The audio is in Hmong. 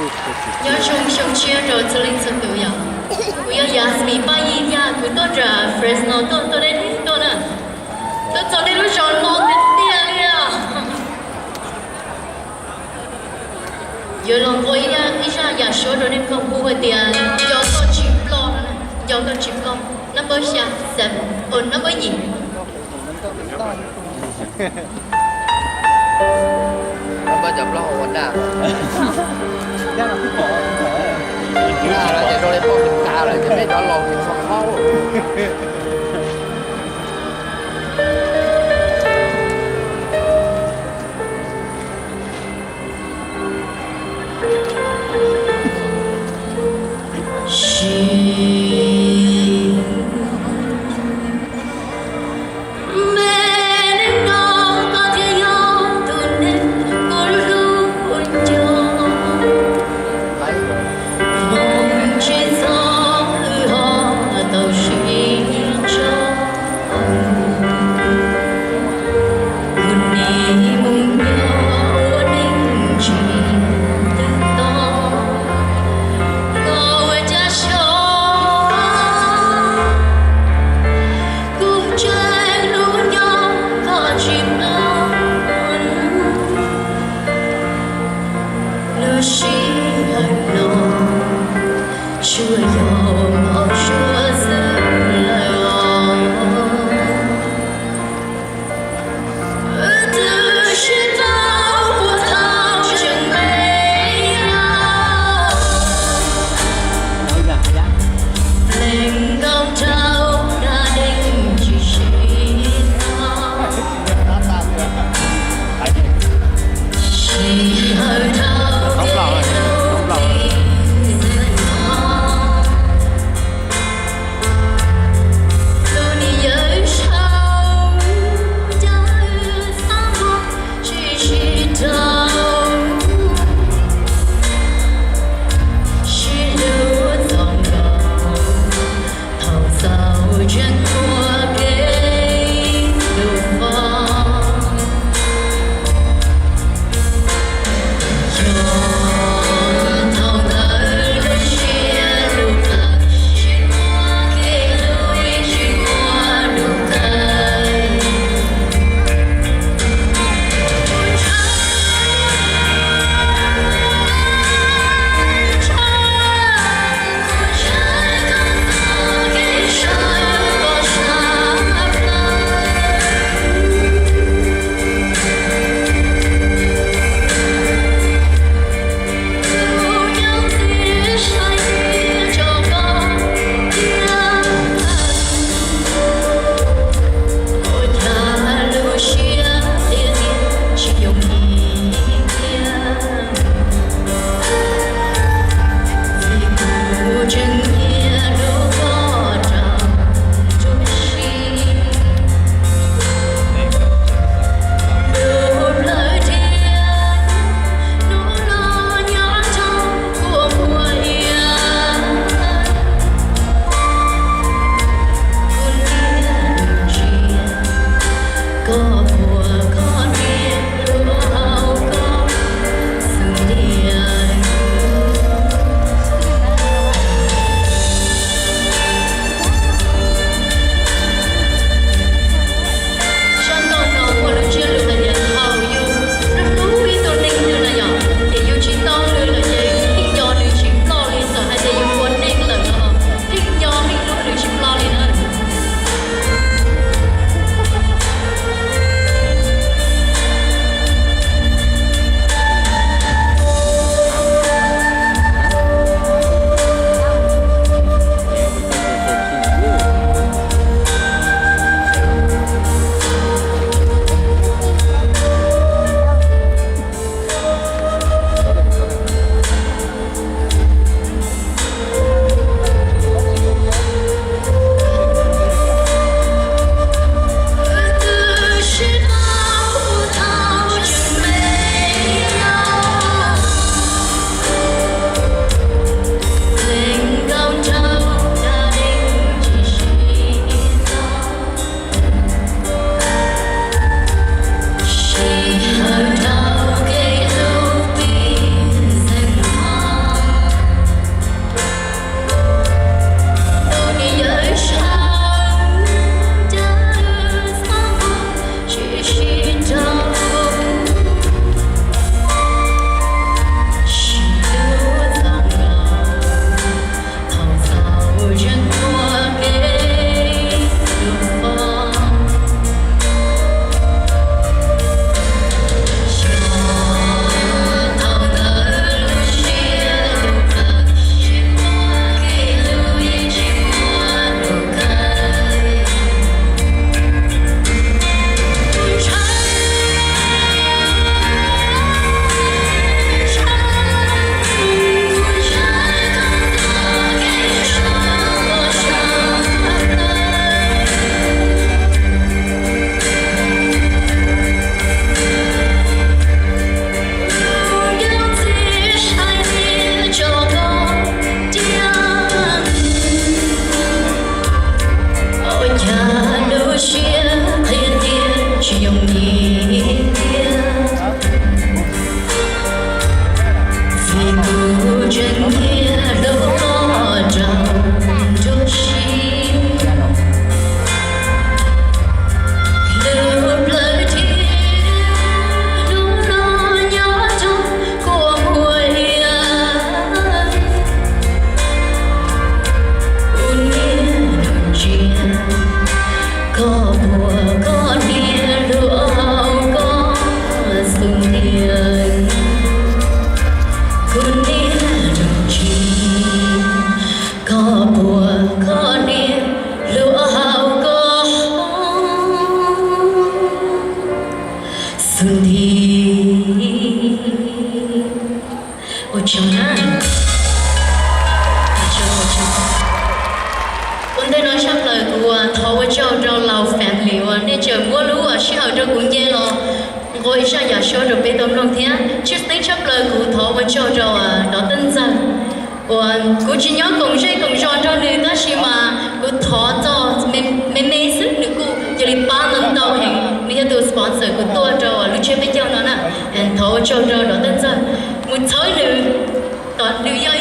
Nyob zoo xyoo tshiab rau txhua leej txhua tus yom. Kuv yog Yasmin Paj Yig Yaj, kuv tuaj nram Fresno tuaj, tuaj deb tuaj na. Tuaj txog nej lub zos no tiag tiag li os. Yuav los nqua ib zaj yam suab rau nej mloog hu hais tias nco koj tsis ploj no, nco koj tsis ploj, nab npawb xya, seven, o nab npawb yim. Nab npawb cov plaub hau ua daj. Daj los ces rau li poj Mes Kas lawm ces peb cov laus ces txhua qhov. Sis me neej no koj thiaj yog tus neeg kuv hlub nco. Hmoov tsis txog wb ho tau sib Ua tsaug na. Ua ntej no tshaj plaws kuv thov ua tsaug rau Laus family uas nej tseem muab lub sij hawm rau kuv nce los nqua ib zaj yam suab rau peb tau mloog thiab. Tshwj xeeb tshaj plaws kuv thov ua tsaug rau Dov Teej Ntxawg uas kuv tsis nyob koom zej koom zos nrog nws tab sis mas kuv thov txog me me xwb nws kuj cia li pab ntau ntau heev. Nws yog tus sponsor kuv tuaj rau lub tsiab peb caug no na. Thov ua tsaug rau Dov Teej Ntxawg, mus txhawb nws kom nws yog ib